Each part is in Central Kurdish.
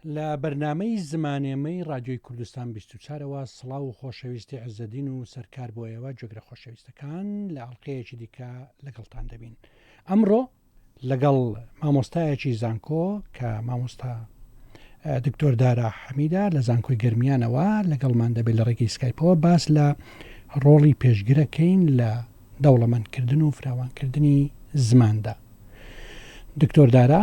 لە بەرنامەی زمانێمەی ڕادیۆی کوردستان 24ەوە سڵاو و خۆشەویستی عزەدین و سەرکار بۆ ئێوە جێگرە خۆشەویستەکان لە ئەڵلقەیەکی دیکە لەگەڵتان دەبین. ئەمڕۆ لەگەڵ مامۆستایەکی زانکۆ کە مامۆستا دکتۆر دارا حەمیدە لە زانکۆی گەرمیانەوە لەگەڵمان دەبێت لە ڕێگەی سکایپەوە باس لە ڕۆڵی پێشگرەکەین لە دەوڵەمەندکردن و فراوانکردنی زماندا. دکتۆر دارا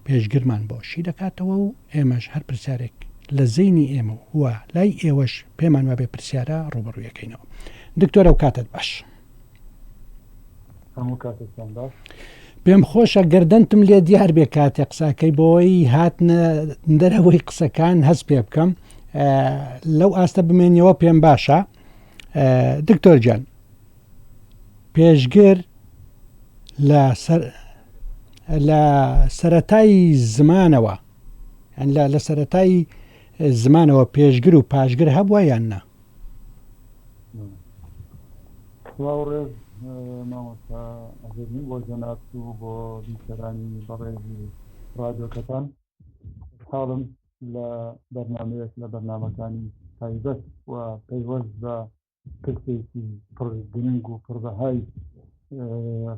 پێشگرمان بۆ شی دەکاتەوە و ئێمەش هەر پرسیارێک لە زەینی ئێمە و لای ئێوەش پێمان وابێ پرسیارە ڕووبەڕوویەکەینەوە. دکتۆر ئەو کاتت باش. هەموو کاتێکتان باش. پێم خۆشە گەردەنتم لێ دیار بێ کاتێ قساکەی بۆی هاتنە دەرەوەی قسەکان هەست پێ بکەم لەو ئاستە بمێنیەوە پێم باشە دکتۆر گیان پێشگر لە سەر لە سەتای زمانەوە لە لە سەتای زمانەوە پێشگر و پاشگر هەبووە یان نا؟ سڵاو ڕێز مامۆستا عزەدین بۆ جەنابت و بۆ بیسەرانی بەڕێزی ڕادیۆکەتان خۆشحاڵم لە بەرنمەیەک لە بەرنمەکانی تایبەت و پەیوەست بە پرسێکی پڕ گرنگ و پڕبەهای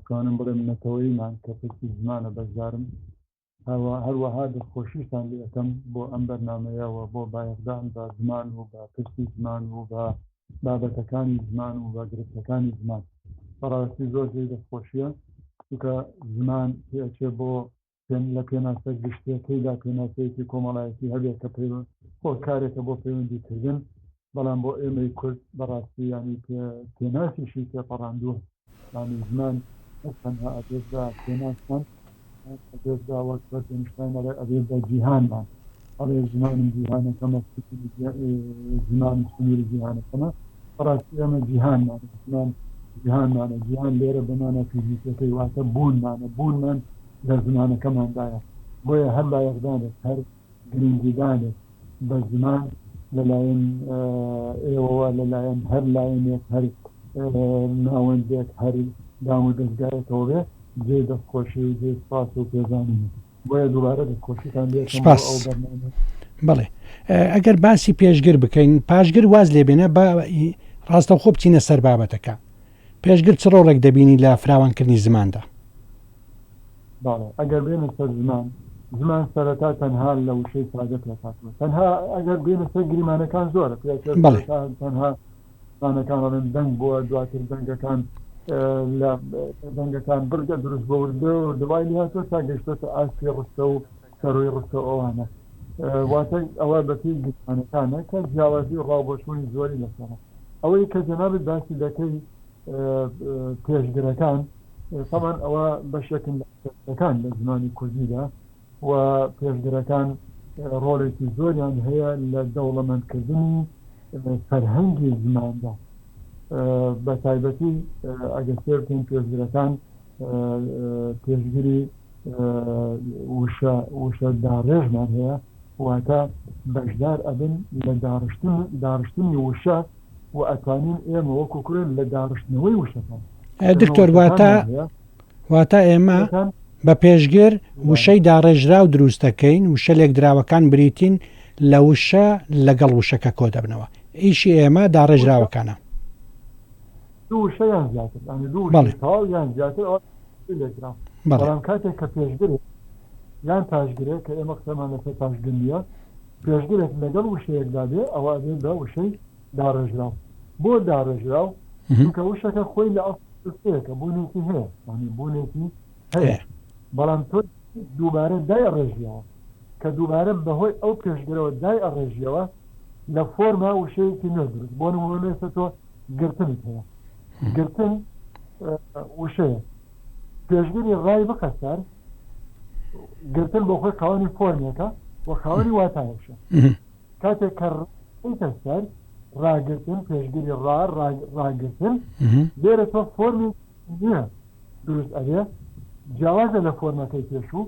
توانم بڵێم نەتەوەیمان کە پرسی زمانە بەشدارم هەروەها دەستخۆشیشتان لێ ئەکەم بۆ ئەم بەرنامەیە و بۆ بایەخدان بە زمان و بە پرسی زمان و بە بابەتەکانی زمان و بە گرفتەکانی زمان. بەڕاستی زۆر جێی دەستخۆشیە چونکە زمان پێئەچێ بۆ لە پێناسە گشتیەکەیدا پێناسەیەکی کۆمەڵایەتی هەبێت کە هۆکارێکە بۆ پەیوەندی کردن بەڵام بۆ ئێمەی کورد بەڕاستی ینی پێناسیشی تێپەڕاندووە یانی زمان نەک تەنها ئەبێت بە پێناسمان ئەبێت بە وەک بەرگەنشتاین ئەڵێ ئەبێت بە جیهانمان ئەڵێ زمانم جیهانەکەمە زمانم سنووری جیهانەکەمە بەڕاستی ئێمە جیهانمانە زمان جیهانمانە جیهان لێرە بە مانا فیزیکیەکەی واتە بوونمانە بوونمان لە زمانەکەماندایە بۆیە هەر لایەقدانێک هەر گرنگیدانێک بە زمان لەلایەن ئێوەوە، لەلایەن هەر لایەنێک، هەر ناوەندێک، هەر دام و دەزگایەکەوە بێ، جێی دەستخۆشی و جێی سپاس و پێزانینە. بۆیە دووبارە دەستخۆشیتان لێ ئەکەم بۆ سپاس. ئەو بەرنامەیە. بەڵێ. ئەگەر باسی پێشگر بکەین، پاشگر واز لێ بێنە با ڕاستەوخۆ بچینە سەر بابەتەکە. پێشگر چ ڕۆڵێک دەبینی لە فراوانکردنی زماندا؟ بەڵێ ئەگەر بێینە سەر زمان، زمان سەرەتا تەنها لە وشەی سادە پێکهاتووە، تەنها ئەگەر بێینە سەر گریمانەکان زۆرە، پێچێت بەڵێ. سەرەتا تەنها زمانەکان ئەڵێن دەنگ بووە، دواتر دەنگەکان لە دەنگەکان بڕگە دروست بووە، وردە وردە وای لێهاتووە تا گەیشتۆتە ئاستی ڕستە و سەرووی ڕستە و ئەوانە. واتە ئەوە بەپێی گریمانەکانە کە جیاوازی و ڕاوبۆچوونی زۆری لەسەرە. ئەوەی کە جەنابت باسی دەکەی پێشگرەکان تەبعەن ئەوە بەشێکن لە پێشگرەکان لە زمانی کوردیدا و پێشگرەکان ڕۆڵێکی زۆریان هەیە لە دەوڵەمەندکردنی فەرهەنگی زماندا بە تایبەتی ئەگەر سێر بکەین پێشگرەکان پێشگری وشە وشە داڕێژمان هەیە واتە بەشدار ئەبن لە داڕشتن داڕشتنی وشە و ئەتوانین ئێمە وەکو کورد لە داڕشتنەوەی وشەکان دکتۆر واتە واتە ئێمە بە پێشگر وشەی داڕێژراو دروست دەکەین وشە لێکدراوەکان بریتین لە وشە لەگەڵ وشەکە کۆ دەبنەوە ئیشی ئێمە داڕێژراوەکانە دوو وشە یان زیاتر یانی دوو وشەی تەواو یان زیاتر ئەوە لێکدراو بەڵام کاتێک کە پێشگرێک یان پاشگرێک کە ئێمە قسەمان لەسەر پاشگر نییە پێشگرێک لەگەڵ وشەیەکدا بێ ئەوە ئەبێت بە وشەی داڕێژراو بۆ داڕێژراو چونکە وشەکە خۆی لە ئەسڵ بوونێکی هەیە یانی بوونێکی هەیە بەڵام تۆ دووبارە دای ئەڕێژیەوە کە دووبارە بەهۆی ئەو پێشگرەوە دای ئەڕێژیەوە لە فۆرما وشەیەکی نوێ دروست بۆ نموونە ئێستا تۆ گرتنت هەیە گرتن وشەیە پێشگری ڕای بخە سەر گرتن بۆ خۆی خاوەنی فۆرمێکە و خاوەنی واتایەکشە کاتێک کە ڕیتە سەر ڕاگرتن پێشگری ڕا ڕاگرتن لێرە تۆ فۆرمی نوێ دروست ئەبێ جیاوازە لە فۆرمەکەی پێشوو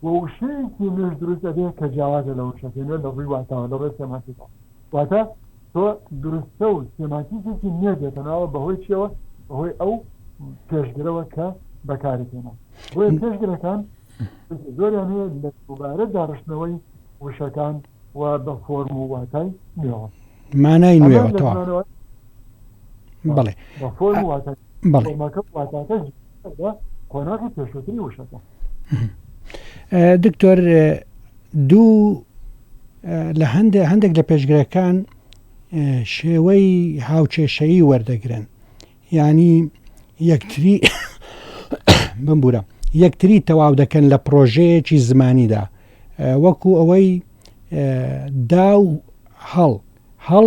و وشەیەکی نوێش دروست ئەبێ کە جیاوازە لە وشەکەی نوێ لە ڕووی واتاوە لە ڕووی سێمانتیکەوە واتە تۆ دروستە و سێمانتیکێکی نوێ دێتە ناوە بەهۆی چیەوە بەهۆی ئەو پێشگرەوە کە بەکارت هێنا بۆیە پێشگرەکان زۆریان هەیە لە دووبارە داڕشتنەوەی. وشەکان و بە فۆرم و واتای نوێوە. مانای ئەمە نوێوە لە تەواو. زمانەوانی بەڵێ. بە فۆرم و واتای بەڵێ. فۆرمەکە و واتاکە جیاوازە لە قۆناغی پێشووتری وشەکە. دکتۆر دوو لە هەندێک هەندێک لە پێشگرەکان شێوەی هاوکێشەیی وەردەگرن یانی یەکتری بمبورە یەکتری تەواو دەکەن لە پرۆژەیەکی زمانیدا وەکو ئەوەی دا و هەڵ هەڵ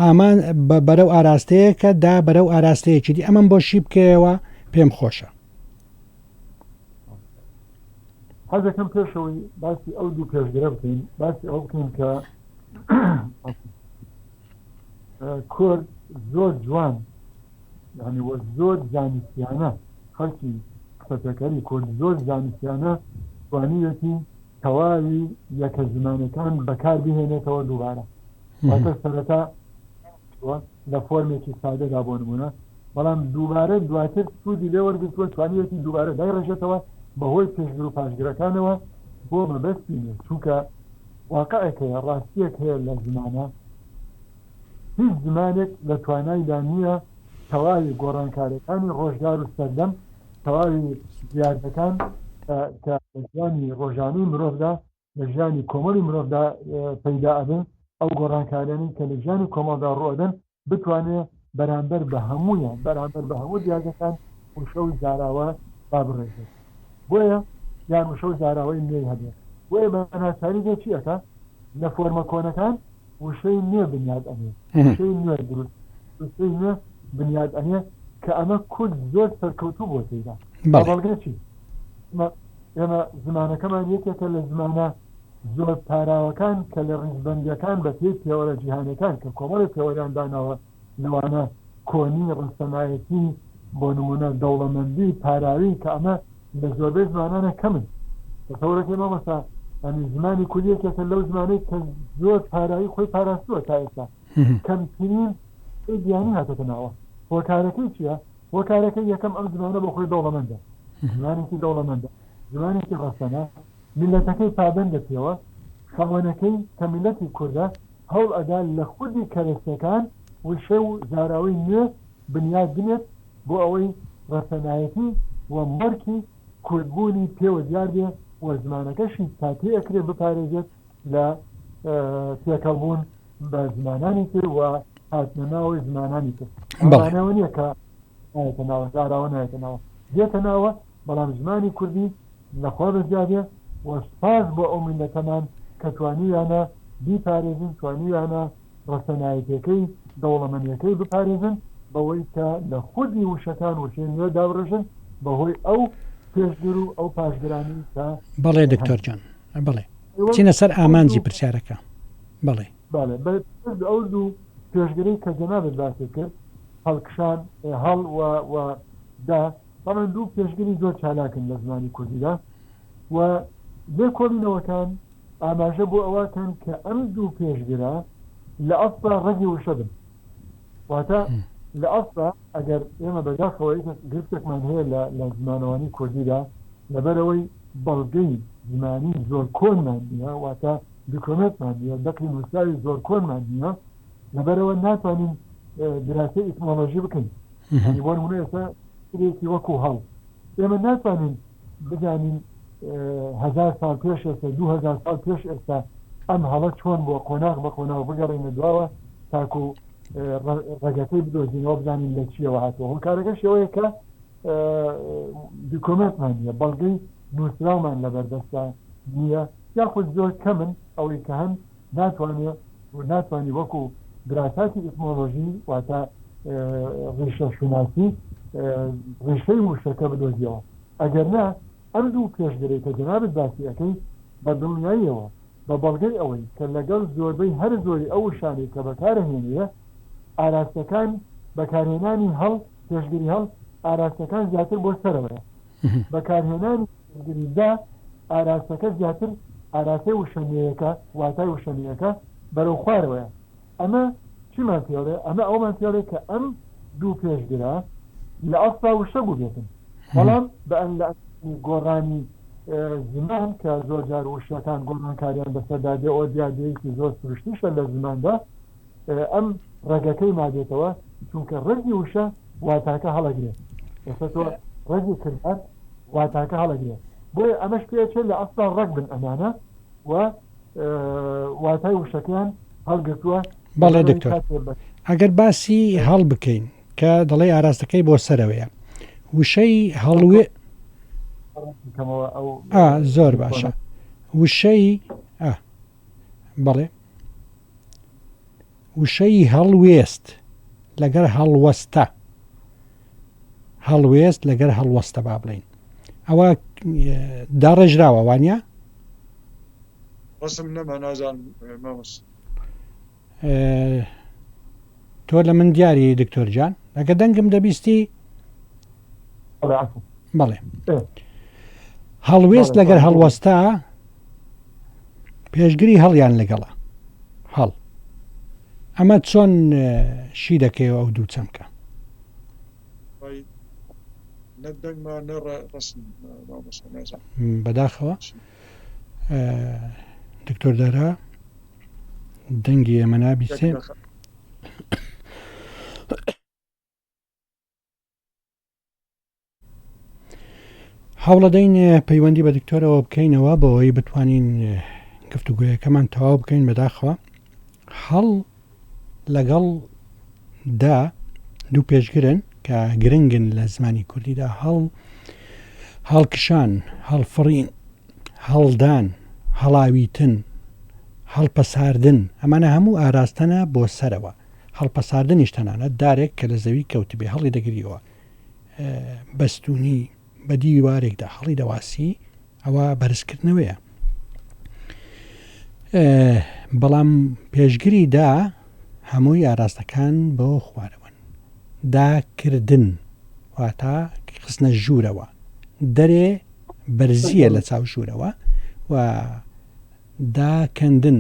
ئامان بەرەو ئاراستەیەکە دا بەرەو ئاراستەیەکی دی ئەمەم بۆ شی بکەیەوە پێم خۆشە. حەزەکەم پێشەوەی باسی ئەو دوو پێشگرە بکەین باسی ئەوە بکەین کە کورد زۆر جوان یعنی وە زۆر زانستیانە خەڵکی قسەپێکەری کورد زۆر زانستیانە توانیوێتی تەواوی یەکە زمانەکان بەکار بهێنێتەوە دووبارە واتە سەرەتا لە فۆرمێکی سادەدا بۆ نمونە بەڵام دووبارە دواتر سوودی لێ وەرگرتووە توانیوێتی دووبارە دایڕێژێتەوە بەهۆی پێشگر و پاشگرەکانەوە بۆ مەبەستی نوێ چونکە واقعێک هەیە ڕاستیەک هەیە لە زمانە هیچ زمانێک لە توانایدا نییە تەواوی گۆڕانکاریەکانی ڕۆژگار و سەردەم تەواوی دیاردەکان کە لە ژیانی ڕۆژانەی مرۆڤدا لە ژیانی کۆمەڵی مرۆڤدا پەیدا ئەبن ئەو گۆڕانکاریانەی کە لە ژیانی کۆمەڵدا ڕوئەدەن بتوانێ بەرامبەر بە هەموویان بەرامبەر بە هەموو دیاردەکان وشە و زاراوە دابڕێژێت بۆیە یان وشە و زاراوەی نوێی هەبێ بۆیە بە ناچاری دێ چی ئەکا لە فۆرمە کۆنەکان وشەی نوێ بنیاد ئەنێ وشەی نوێ دروست وشەی نوێ بنیاد ئەنێ کە ئەمە کورد زۆر سەرکەوتوو بووە تێیدا بە بەڵگە چی ئێمە زمانەکەمان یەکێکە لە زمانە زۆر پاراوەکان کە لە ڕیزبەندیەکان بە پێی پێوەرە جیهانیەکان کە کۆمەڵێک پێوەریان داناوە لەوانە کۆنی، ڕەسەنایەتی، بۆ نموونە دەوڵەمەندی، پاراوی کە ئەمە لە زۆربەی زمانانە کەمن. تەسەورەکەی مامۆستا یانی زمانی کوردی یەکێکە لەو زمانەی کە زۆر پاراوی خۆی پاراستووە تا ئێستا کەمترین شتەی بیانی هاتۆتە ناوە. هۆکارەکەی چییە؟ هۆکارەکەی یەکەم ئەم زمانە بۆ خۆی دەوڵەمەندە، زمانێکی دەوڵەمەندە، زمانێکی ڕەسەنە، میللەتەکەی پابەندە پێوە، خاوەنەکەی کە میللەتی کوردە هەوڵ ئەدا لە خودی کەرەستەکان وشە و زاراوەی نوێ بنیات بنێت بۆ ئەوەی ڕەسەنایەتی و مۆرکی کوردبوونی پێوە دیار بێ و زمانەکەشی تا پێ ئەکرێ بپارێزێت لە تێکەڵ بوون بە زمانانی تر و هاتنە ناوەوەی زمانانی تر. ئەمە مانای ئەوە نییە کە نایەتە ناوە، زاراوە نایەتە ناوە، دێتە ناوە، بەڵام زمانی کوردی لە خوا بەزیادێ و سوپاس بۆ ئەو میللەتەمان کە توانیویانە بیپارێزن، توانیویانە ڕەسەنایەتیەکەی، دەوڵەمەنیەکەی بپارێزن بەوەی کە لە خودی وشەکان وشەی نوێ دابڕێژن بەهۆی ئەو پێشگر و ئەو پاشگرانەی کە بەڵێ دکتۆر هەن. جان بەڵێ بچینە سەر ئامانجی پرسیارەکە بەڵێ. بەڵێ بە ئەو دوو پێشگرەی کە جەنابت باست کرد هەڵکشان، هەڵ، و، و، دا، بەڵام دوو پێشگری زۆر چالاکن لە زمانی کوردیدا و لێکۆڵینەوەکان ئاماژە بۆ ئەوە کەن کە ئەم دوو پێشگرە لە ئەسڵا ڕەگی وشە بن. واتە لە ئەسڵا ئەگەر ئێمە بەداخەوە یەکێک گرفتێکمان هەیە لە لە زمانەوانی کوردیدا لەبەرئەوەی بەڵگەی زمانی زۆر کۆنمان نییە واتە دۆکۆمێنتمان نییە دەقی نووسراوی زۆر کۆنمان نییە لەبەرئەوە ناتوانین دراسەی ئیتمۆلۆژی بکەین. یانی بۆ نموونە ئێستا شتێکی وەکوو هەڵ ئێمە ناتوانین بزانین هەزار ساڵ پێش ئێستا 2000 ساڵ پێش ئێستا ئەم هەڵە چۆن بووە قۆناغ بە قۆناغ بگەڕێینە دواوە تاکو ڕەگەکەی بدۆزینەوە بزانین لە چیەوە هاتووە هۆکارەکەش ئەوەیە کە دیکۆمێنتمان نییە بەڵگەی نووسراومان لەبەردەستدا نییە یاخود زۆر کەمن ئەوەی کە هەن ناتوانێ و ناتوانی وەکو دراساتی ئیتمۆلۆژی واتە ڕیشە شوناسی ڕیشەی وشەکە بدۆزیەوە. ئەگەر نا ئەم دوو پێشگرەی کە جەنابت باسی ئەکەی بە دڵنیاییەوە بە بەڵگەی ئەوەی کە لەگەڵ زۆربەی هەرە زۆری ئەو وشانەی کە بەکارەهێنرێ ئاراستەکان بەکارهێنانی هەڵ پێشگری هەڵ ئاراستەکان زیاتر بۆ سەرەوەیە بەکارهێنانی پێشگری دا ئاراستەکە زیاتر ئاراستەی وشە نوێیەکە، واتای وشە نوێیەکە بەرەو خوارەوەیە. ئەمە چیمان پێڵێ؟ ئەمە ئەوەمان پێڵێ کە ئەم دوو پێشگرە لە ئەسڵا وشە بووبێتن، بەڵام بە لە ئەنجامی گۆڕانی زمان کە زۆر جار وشەکان گۆڕانکاریان بەسەردا دێ ئەوە دیاردەیەکی زۆر سروشتیشە لە زماندا ئەم ڕەگەکەی مابێتەوە چونکە ڕەگی وشە واتاکە هەڵەگرێ ئێستا تۆ ڕەگی کردار واتاکە هەڵەگرێ بۆیە ئەمەش پێچێت لە ئەسڵا ڕەگ بن ئەمانە و واتای وشەکەیان هەڵگرتووە. بەڵێ دکتۆر ئەگەر باسی هەڵ بکەین کە دەڵێی ئاراستەکەی بۆ سەرەوەیە وشەی هەڵوێ زۆر باشە وشەی بەڵێ وشەی هەڵوێست لەگەر هەڵوەستە هەڵوێست لەگەر هەڵوەستە با بڵین ئەوە داڕێژراوە وانە؟ ڕسم نەما نازانم مامۆستا. تۆ لە من دیاری دکتۆر جان ئەگە دەنگم دەبیستی بەڵێ هەڵوێست لەگەر هەڵوەستا پێشگری هەڵیان لەگەڵە هەڵ ئەمە چۆن شی دەکەیەوە ئەو دوو چەمکە بەداخەوە دکتۆر دارا دەنگی ئێمە نابیسێ. هەوڵەدەین پەیوەندی بە دکتۆرەوە بکەینەوە بۆ ئەوەی بتوانین گفتوگویەکەمان تەواو بکەین بەداخەوە هەڵ لەگەڵ دا دوو پێشگرن کە گرنگن لە زمانی کوردیدا هەڵ هەڵکشان هەڵفڕین هەڵدان، هەڵاویتن، هەڵپەساردن، ئەمانە هەموو ئاراستەنە بۆ سەرەوە، هەڵپەساردنیش تەنانەت دارێک کە لە زەوی کەوتبێ هەڵی دەگریەوە بە ستوونی بە دیوارێکدا هەڵی دەواسی ئەوە بەرزکردنەوەیە. بەڵام پێشگری دا هەمووی ئاراستەکان بۆ خوارەوەن. داکردن واتە خستنە ژوورەوە دەرێ بەرزییە لە چاو ژوورەوە و داکەندن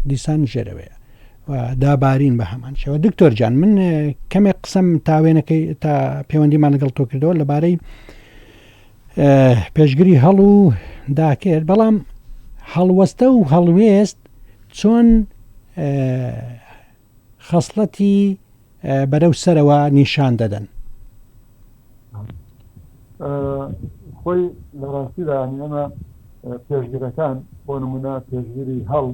دیسان ژێرەوەیە و دابارین بە هەمان شێوە دکتۆر جان من کەمێک قسەم تا وێنەکەی تا پەیوەندیمان لەگەڵ تۆ کردەوە لەبارەی پێشگری هەڵ و داکرد بەڵام هەڵوەستە و هەڵوێست چۆن خەسڵەتی بەرەو سەرەوە نیشان دەدەن. خۆی لە ڕاستیدا یانی ئەمە پێشگرەکان بۆ نمونە پێشگری هەڵ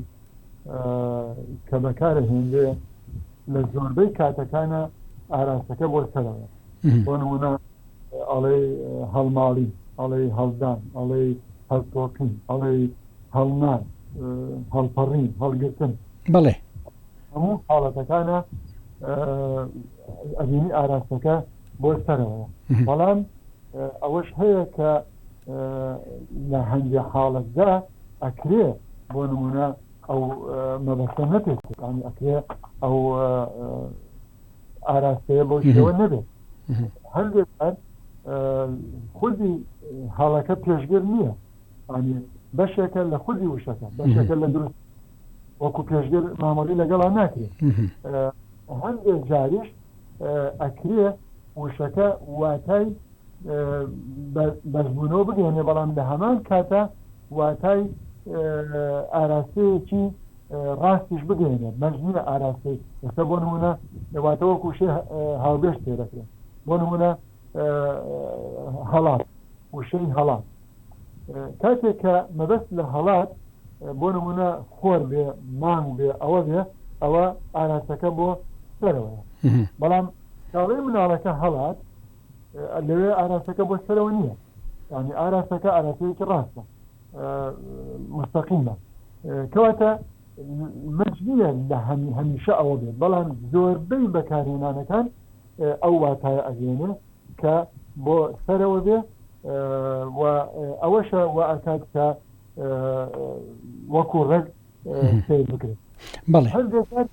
کە بەکارە هێنرێ لە زۆربەی کاتەکانە ئاراستەکە بۆ سەرەوە بۆ نمونە ئەڵێ هەڵماڵی ئەڵێ هەڵدان ئەڵێ هەڵتۆقین ئەڵێ هەڵنان هەڵپەڕین هەڵگرتن بەڵێ هەموو حاڵەتەکانە ئەبینی ئاراستەکە بۆ سەرەوەیە بەڵام ئەوەش هەیە کە لە هەندێ حاڵەتدا ئەکرێ بۆ نمونە ئەو مەبەستە نەپێت ینی ئەکرێ ئەو ئاراستەیە بۆ شێوە نەبێت هەندێک خودی هەڵەکە پێشگر نییە ینی بەشێکە لە خودی وشەکە بەشێکە لە دروست وەکو پێشگر مامەڵی لەگەڵا ناکرێت هەندێک جاریش ئەکرێ وشەکە واتای بەرزبوونەوە بگەێنێ بەڵام لە هەمان کاتە واتای ئاراستەیەکی ڕاستیش بگەێنێت مەرج نییە ئاراستەی ئێستا بۆ نمونە واتە وەکو شێ هاوبێش پێ دەکرێت بۆ نمونە هەڵات وشەی هەڵات کاتێک کە مەبەست لە هەڵات بۆ نمونە خۆر بێ مانگ بێ ئەوە بێ ئەوە ئاراستەکە بۆ سەرەوەیە بەڵام کاڵی مناڵەکە هەڵات لەوێ ئاراستەکە بۆ سەرەوە نییە ینی ئاراستەکە ئاراستەیەکی ڕاستە مستەقیمە کەواتە مەرج نییە لە هەمی هەمیشە ئەوە بێت بەڵام زۆربەی بەکارهێنانەکان ئەو واتایە ئەگەێنێ کە بۆ سەرەوە بێ و ئەوەشە وا ئەکات کە وەکو ڕەگ سەیر بکرێت. بەڵێ. هەندێک جار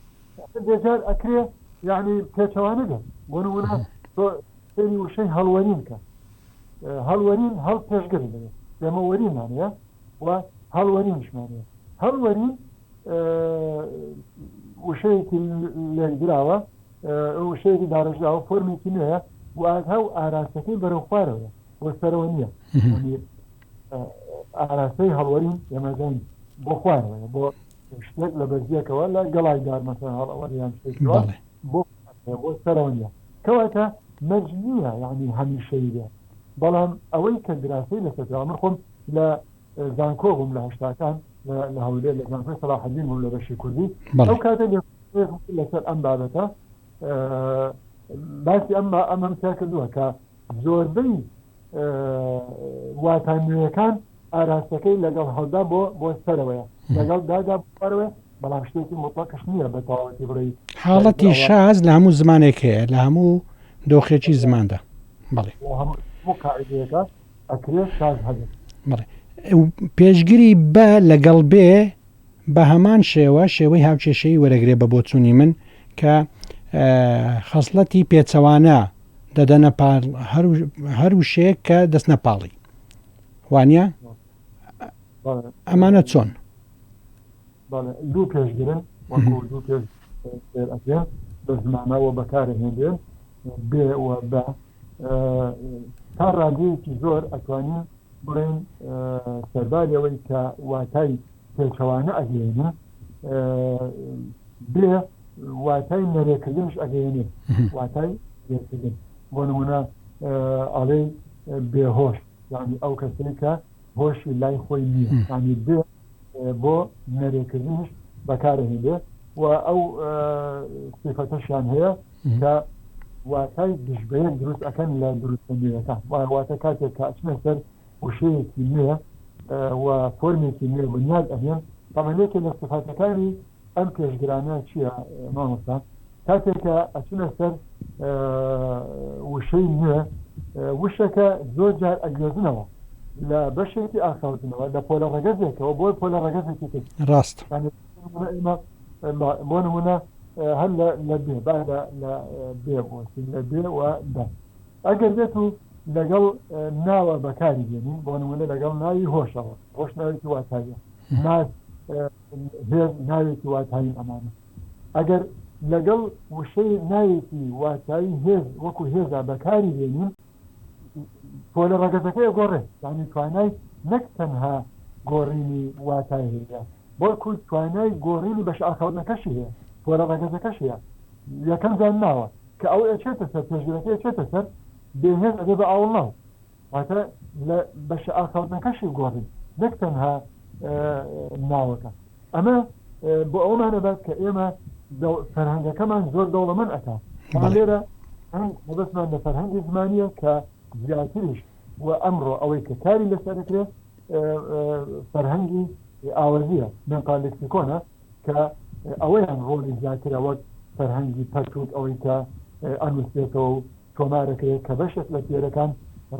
هەندێک جار ئەکرێ یعنی پێچەوانە بێت بۆ نمونە تۆ سەیری وشەی هەڵوەرین کە هەڵوەرین هەڵ پێشگر دەبێت ئێمە وەرینمان هەیە و هەڵوەرینیشمان هەیە هەڵوەرین وشەیەکی لێکدراوە وشەیەکی داڕێژراوە فۆرمێکی نوێیە و ئاگا و ئاراستەکەی بەرەو خوارەوەیە بۆ سەرەوە نییە. ئاراستەی هەڵوەرین ئێمە دەین بۆ خوارەوەیە بۆ شتێک لە بەرزیەکەوە لە گەڵای دار مەسەن هەڵئەوەرێ یان شتێکی وا بۆ بۆ سەرەوە نییە کەواتە مەرج نییە یعنی هەمیشەیی بێ بەڵام ئەوەی کە دراسەی لەسەر کراوە من خۆم لە زانکۆ بووم لە هەشتاکان لە هەولێر لە زانکۆی سەلاحەدین بووم لە بەشی کوردی ئەو کاتە لەسەر ئەم بابەتە باسی ئەم ئەمەم تیا کردووە کە زۆربەی واتا نوێیەکان ئاراستەکەی لەگەڵ هەڵدا بۆ بۆ سەرەوەیە لەگەڵ دادا بۆ خوارەوەیە بەڵام شتێکی موتڵەقش نییە بە تەواوەتی بڵێی حاڵەتی شاز لە هەموو زمانێک هەیە لە هەموو دۆخێکی زماندا بەڵێ لە هەموو قاعدەیەکە ئەکرێت شاز هەبێت. بەڵێ پێشگری بە لەگەڵ بێ بە هەمان شێوە شێوەی هاوکێشەیی وەرەگرێ بە بۆچوونی من کە خەسڵەتی پێچەوانە دەدەنە پاڵ هەر وشەیەک کە دەستنە پاڵی وانە ئەمانە چۆن؟ دوو پێشگرن وەکو دوو پێش ئەکرێن بە زمانەوە بەکارهێنرێن بێ و بە تا ڕادەیەکی زۆر ئەتوانین بڵێن سەرباری ئەوەی کە واتای پێچەوانە ئەگەیەنێ بێ واتای نەرێکردنش ئەگەیەنێ واتای نەرێکردن بۆ نمونە ئەڵێی بێهۆش یعنی ئەو کەسەی کە هۆشی لای خۆی نییە یعنی بێ بۆ نەرێکردنیش بەکارهێنرێ و ئەو سیفەتەشیان هەیە کە واتای دژبەیەک دروست ئەکەن لە دروستە نوێیەکان واتە کاتێک کە ئەچنە سەر وشەیەکی نوێ و فۆرمێکی نوێ بنیاد ئەنێن تەبعەن یەکێ لە سفاتەکانی ئەم پێشگرانە چییە مامۆستا کاتێک کە ئەچنە سەر وشەی نوێ وشەکە زۆر جار ئەگوێزنەوە لە بەشێکی ئاخاوتنەوە لە پۆلە ڕەگەزێکەوە بۆ پۆلە ڕەگەزێکی تر ڕاست بۆ نمونە هەر لە بێ با لە بێ بۆچین لە بێ و بە ئەگەر بێت و لەگەڵ ناوە بەکاری بێنین بۆ نمونە لەگەڵ ناوی هۆشەوە هۆش ناوێکی واتاییە ناز هێز ناوێکی واتایین ئەمانە ئەگەر لەگەڵ وشەی ناوێکی واتایی هێز وەکو هێزا بەکاری بێنین پۆلە ڕەگەزەکەی ئەگۆڕێ یانی توانای نەک تەنها گۆڕینی واتای هەیە بەڵکو توانای گۆڕینی بەشە ئاخاوتنەکەشی هەیە پۆلە ڕەگەزەکەشی هەیە یەکەم جار ناوە کە ئەو ئەچێتە سەر پێشگرەکەی ئەچێتە سەر بێهێز ئەبێ بە ئاوڵناو واتە لە بەشە ئاخاوتنەکەشی گۆڕی نەک تەنها ناوەکە ئەمە بۆ ئەوەمان ئەبات کە ئێمە فەرهەنگەکەمان زۆر دەوڵەمەند ئەکات بەڵام لێرە مەبەستمان لە فەرهەنگی زمانیە کە زیاتریش و ئەمڕۆ ئەوەی کە کاری لەسەر دەکرێت فەرهەنگی ئاوەزیە منقا لکسیکۆنە کە ئەوەیان ڕۆڵی زیاترە وەک فەرهەنگی پەرتوک ئەوەی کە ئەنووسێتەوە و تۆمارەکرێت کە بەشێک لە تیۆرەکان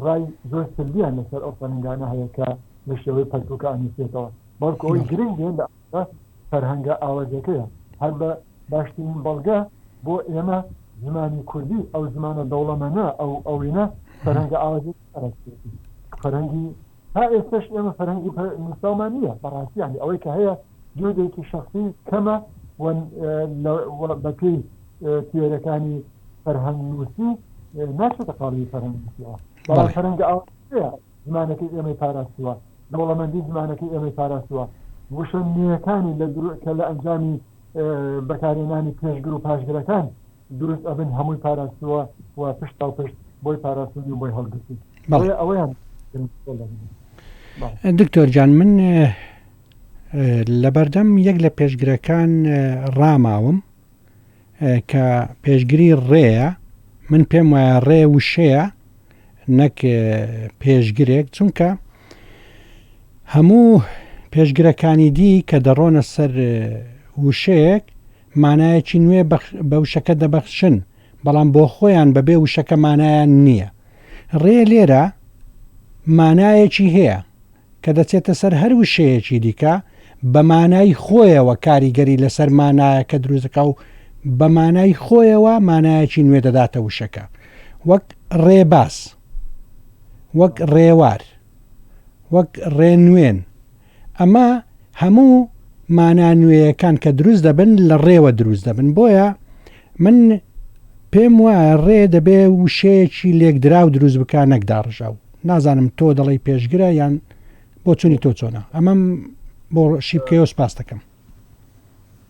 ڕای زۆر سلبیان لەسەر ئەو فەرهەنگانە هەیە کە لە شێوەی پەرتوکە ئەنووسێتەوە بەڵکو ئەوەی گرنگ بێ لە فەرهەنگە ئاوەزەکەیە هەر بە باشترین بەڵگە بۆ ئێمە زمانی کوردی ئەو زمانە دەوڵەمەنە ئەو ئەوینە فەرهەنگە ئاوەزەکە پاراستوویەتی فەرهەنگی تا ئێستەش ئێمە فەرهەنگی نووسراومان نییە بەڕاستی یانی ئەوەی کە هەیە جودێکی شەخسی کەمە و بەپێی تیۆرەکانی فەرهەنگ نووسی ناچێتە قاڵبی فەرهەنگ نووسیەوە بەڵام فەرهەنگە ئاوەزەکەیە زمانەکەی ئێمەی پاراستووە دەوڵەمەندی زمانەکەی ئێمەی پاراستووە وشە نوێیەکانی لە کە لە ئەنجامی بەکارهێنانی پێشگر و پاشگرەکان دروست ئەبن هەمووی پاراستووە و پشتاو پشت بۆی پاراستوون و بۆی هەڵگرتوون بەڵێ ئەوەیان دکتۆر جان من لەبەردەم یەک لە پێشگرەکان ڕاماوم کە پێشگری ڕێیە من پێم وایە ڕێ وشەیە نەک پێشگرێک چونکە هەموو پێشگرەکانی دی کە دەڕۆنە سەر وشەیەک مانایەکی نوێ بە وشەکە دەبەخشن بەڵام بۆ خۆیان بەبێ وشەکە مانایان نییە ڕێ لێرە مانایەکی هەیە کە دەچێتە سەر هەر وشەیەکی دیکە بە مانای خۆیەوە کاریگەری لەسەر مانایەکە دروست دەکا و بە مانای خۆیەوە مانایەکی نوێ دەداتە وشەکە وەک ڕێباز وەک ڕێوار وەک ڕێنوێن ئەمە هەموو مانا نوێیەکان کە دروست دەبن لە ڕێوە دروست دەبن بۆیە من پێم وایە ڕێ دەبێ وشەیەکی لێکدراو دروست بکا نەک داڕژاو. نازانم تۆ دەڵێی پێشگرە یان. بۆچونی تۆ چۆنە؟ ئەمەم بۆ شی بکەیەوە سپاست دەکەم.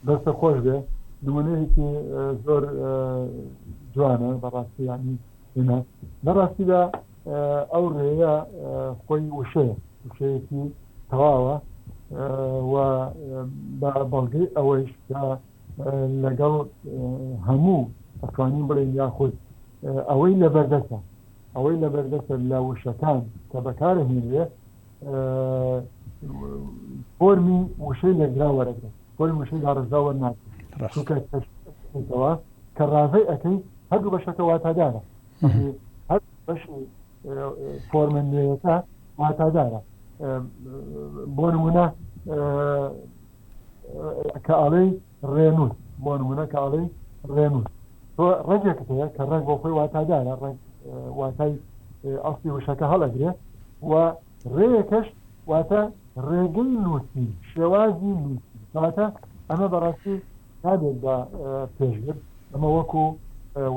دەستت خۆش بێ نمونەیەکی زۆر جوانە بەڕاستی یانی ئێمە لە ڕاستیدا ئەو ڕێیە خۆی وشەیە وشەیەکی تەواوە و بە بەڵگەی ئەوەیش کە لەگەڵ هەموو ئەتوانین بڵێین یاخود ئەوەی لەبەردەستە ئەوەی لەبەردەستە لە وشەکان کە بەکارهێنرێ فۆرمی وشەی لێکدراو وەرەگرێت فۆرمی وشەی داڕێژراو وەرناگرێت چونکە تەشکیلەوە کە ڕاڤەی ئەکەی هەردوو بەشەکە واتادارە هەر بەشی فۆرمە نوێیەکە واتادارە بۆ نمونە کە ئەڵێی ڕێنووس بۆ نمونە کە ئەڵێی ڕێنووس تۆ ڕەگێکت هەیە کە ڕەگ بۆ خۆی واتادارە ڕەگ واتای ئەسڵی وشەکە هەڵەگرێ و ڕێیەکەش واتە ڕێگەی نووسین شێوازی نووسین کەواتە ئەمە بەڕاستی نابێت بە پێشگر ئەمە وەکو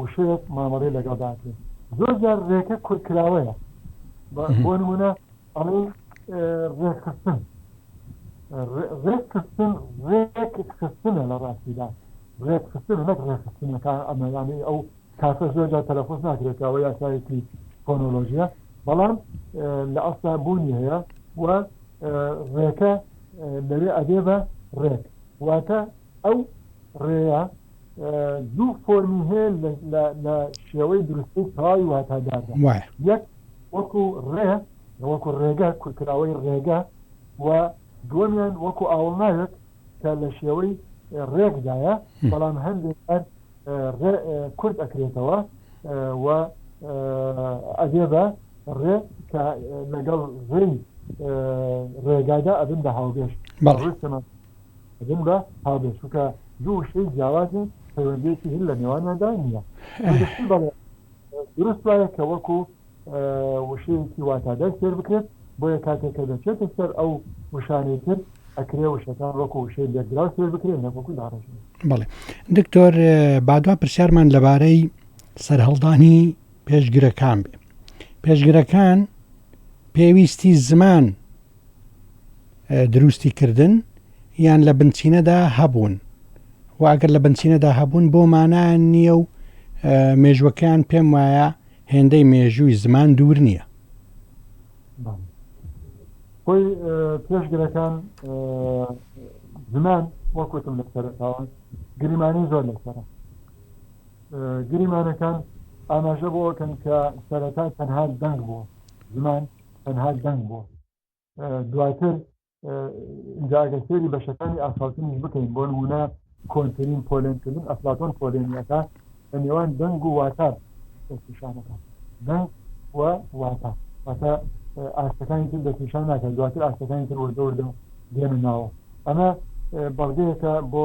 وشەیەک مامەڵەی لەگەڵدا ئەکرێت زۆر جار ڕێکە کورتکراوەیە بۆ نمونە ئەڵێی ڕێکخستن ڕێکخستن ڕێکخستنە لە ڕاستیدا ڕێکخستن نەک ڕێکخستنەکان ئەمە یانەی ئەو کافە زۆر جار تەلەفۆز ناکرێت کە ئەوە یاسایەکی فۆنۆلۆژیە بەڵام لە ئەسڵا بوونی هەیە و ڕێکە لەوێ ئەبێ بە ڕێک واتە ئەو ڕێیە دوو فۆرمی هەیە لە شێوەی دروستی تەواوی واتاداردا یەک وەکو ڕێ وەکو ڕێگە کورتکراوەی ڕێگە و دووەمیان وەکو ئاوڵناوێک کە لە شێوەی ڕێکدایە بەڵام هەندێک جار ڕێ کورت ئەکرێتەوە و ئەبێ بە ڕێ کە لەگەڵ ڕێی ڕێگادا ئەبن بە هاوبێژ ئەبن بە هاوبێژ چونکە دوو وشەی جیاوازن پەیوەندیەکی هیچ لە نێوانیاندا نییە بەڵێ دروست وایە کە وەکو وشەیەکی واتادار سەیر بکرێت، بۆیە کاتێک کە دەچێتە سەر ئەو وشانەی تر ئەکرێ وشەکان وەکو وشەی لێکدراو سەیر بکرێن نەک وەکو داڕێژراو. بەڵێ دکتۆر با دوا پرسیارمان لەبارەی سەرهەڵدانی پێشگرەکان بێ. پێشگرەکان پێویستی زمان دروستی کردن یان لە بنچینەدا هەبوون و ئەگەر لە بنچینەدا هەبوون بۆ مانایان نییە و مێژوەکەیان پێم وایە هێندەی مێژووی زمان دوور نییە. خۆی پێشگرەکان زمان وەک وتم لە سەرەتاوە گریمانەی زۆر لەسەرە. گریمانەکان ئاماژە بۆ ئەوەکەن کە سەرەتا تەنها دەنگ بووە، زمان تەنها دەنگ بووە. دواتر ئینجا ئەگەر سەیری بەشەکانی ئاخاوتنیش بکەین بۆ نموونە کۆنترین پۆلێنکردن ئەفلاتۆن پۆلێنی ئەکا لە نێوان دەنگ و واتا دەستنیشان ئەکات دەنگ و واتا واتە ئاستەکانی تر دەستنیشان ناکات دواتر ئاستەکانی تر وردە وردە دێنە ناوە ئەمە بەڵگەیەکە بۆ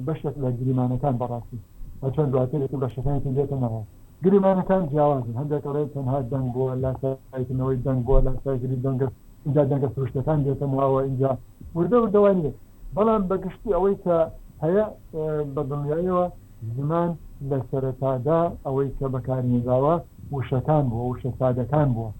بەشێک لە گریمانەکان بەڕاستی هەرچەند دواتر بەشەکانی تر دێتە ناوە گریمانەکان جیاوازن، هەندێک ئەڵێن تەنها دەنگ بووە، لاساییکردنەوەی دەنگ بووە، لاساییکردنی دەنگە ئینجا دەنگە سروشتیەکان دێتە ناوە، ئینجا وردە وردە وای نییە، بەڵام بە گشتی ئەوەی کە هەیە بە دڵنیاییەوە زمان لە سەرەتادا ئەوەی کە بەکارهێنراوە وشەکان بووە، وشە سادەکان بووە،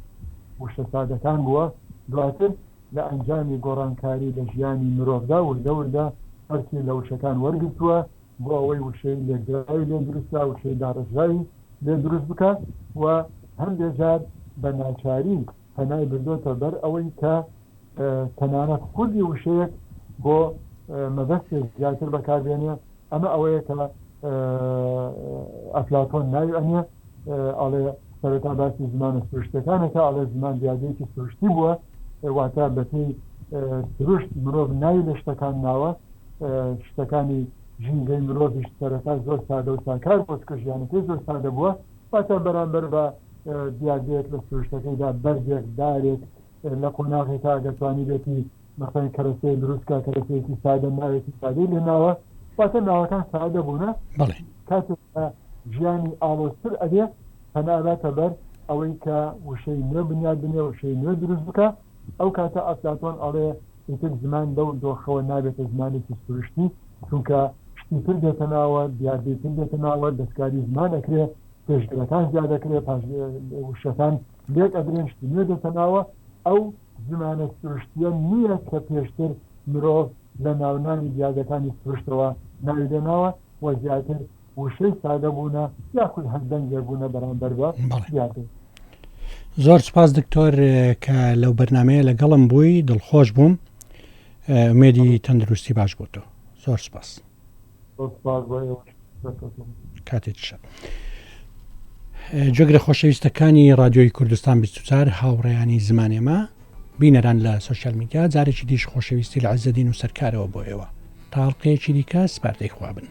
وشە سادەکان بووە، دواتر لە ئەنجامی گۆڕانکاری لە ژیانی مرۆڤدا وردە وردە کەڵکی لە وشەکان وەرگرتووە، بۆ ئەوەی وشەی لێکدراوی لێ دروست کا، وشەی داڕێژراوی لێ دروست بکا و هەندێ جار بە ناچاری پەنای بردۆتە بەر ئەوەی کە تەنانەت خودی وشەیەک بۆ مەبەستێک زیاتر بەکار بێنێ، ئەمە ئەوەیە کە ئەفلاتۆن ناوی ئەنێ، ئەڵێ سەرەتا باسی زمانە سروشتیەکان ئەکا، ئەڵێ زمان دیاردەیەکی سروشتی بووە، واتە بەپێی سروشت مرۆڤ ناوی لە شتەکان ناوە، شتەکانی ژینگەی مرۆڤیش سەرەتا زۆر سادە و ساکار بووە چونکە ژیانەکەی زۆر سادە بووە واتە بەرامبەر بە دیاردەیەک لە سروشتەکەیدا بەردێک دارێک لە قۆناغێکا ئەگەر توانیبێتی مەسەلەن کەرەسەیەک دروست کا کەرەسەیەکی سادە ناوێکی سادەی لێ ناوە واتە ناوەکان سادە بوونە بەڵێ کاتێک کە ژیانی ئاڵۆزتر ئەبێ پەنا ئەباتە بەر ئەوەی کە وشەی نوێ بنیات بنێ وشەی نوێ دروست بکا ئەو کاتە ئەفلاتۆن ئەڵێ ئیتر زمان لەو دۆخەوە نابێتە زمانێکی سروشتی، چونکە شتی تر دێتە ناوە، دیاردەی تر دێتە ناوە، دەستکاری زمان ئەکرێ، پێشگرەکان زیاد ئەکرێ، پاش وشەکان لێک ئەدرێن، شتی نوێ دێتە ناوە، ئەو. زمانە سروشتییە نییە کە پێشتر مرۆڤ لە ناونانی دیاردەکانی سروشتەوە ناوی لێناوە و زیاتر وشەی سادە بوونە یاخود هەر دەنگێک بوونە بەرامبەر بە دیاردەی. زۆر سپاس دکتۆر کە لەو بەرنمەیە لەگەڵم بووی دڵخۆش بووم ئومێدی تەندروستی باش بۆ تۆ زۆر سپاس. زۆر سپاس بۆ ئێوەش. کاتێکی شاد. جێگرە خۆشەویستەکانی ڕادیۆی کوردستان 24 هاوڕێیانی زمانێمە بینەران لە سوسیال میدیا جارێکی دیش خۆشەویستی لە عزەدین و سەرکارەوە بۆ ئێوە تاڵقەیەکی دیکە سپاردەی خوابن.